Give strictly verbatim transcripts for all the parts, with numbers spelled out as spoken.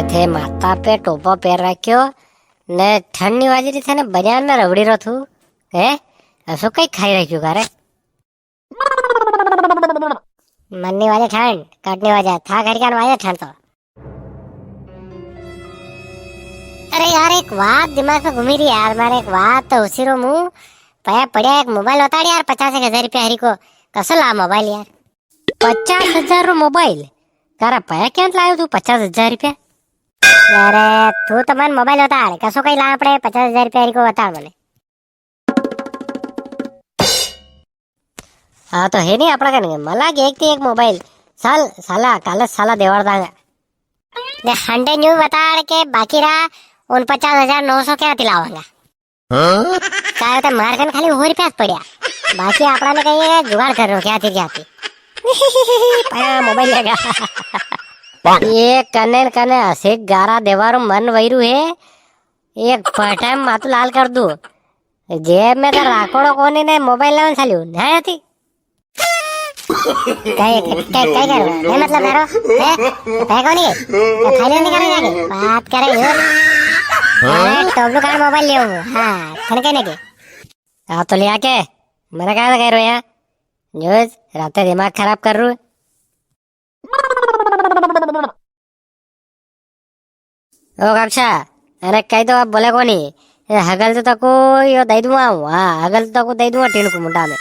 थे माथा पे टोपो पेर राख्यो, ने ठंड नी वाजी री थे ने बनियान में रबड़ी रो थू, हैं? असो कई खाई राख्यो का रे? मन्नी वाजे ठंड, कटनी वाजे, था घर का वाजे ठंड तो। अरे यार, एक बात दिमाग में घूमी री यार, मारे एक बात तो उसी रो मुंह पया पड़िया, एक मोबाइल बताड़ यार, पचास एक हजार रुपया हरी को, कसो ला मोबाइल यार? पचास हजार रो मोबाइल? तारा पया क्या लायो तू पचास हजार रुपया? अरे तू तो मन मोबाइल बताड़, कसो कई ला पड़े पचास हजार रुपया हरी को बताड़ मने। हाँ तो है नी अपना कने, मला के एक ते एक मोबाइल, साल, साला, काले साला देवार दांगा। ने हंडे न्यू बताड़ के बाकी रा उनपचास हजार नौ सौ क्या दिलावांगा? हाँ? चाहे तो मार कन खाली हो रुपया पड़िया, बाकी आपड़ा ने कहीं जुगाड़ कर रो क्या थी क्या थी। पाया मोबाइल लेगा। ये कने न कने असे गारा देवारो मन वैरू है, एक फटा में मातू लाल कर दू। जेब में तो राखोड़ो कोनी ने मोबाइल लेवन सालियो, नहीं आती। कई, कई, कई करो? ये मतलब करो? हैं? है कोनी? ये खाली नहीं करने जाके? बात करे यो। अरे, टोबलू का मोबाइल लियो। हाँ, खनके ने के। आ तो लिया के? मैंने कहा था कह रहे हैं? न्यूज़, राते दिमाग खराब कर रू। ओ गपशा, अरे कई तो अब बोले कोनी। ए, हगल तो तको यो दई दूंगा हूँ, हाँ, हगल तो तको दई दूंगा टीन को मुंडा में।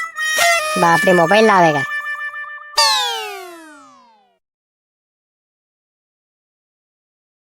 बाप रे, मोबाइल लावेगा।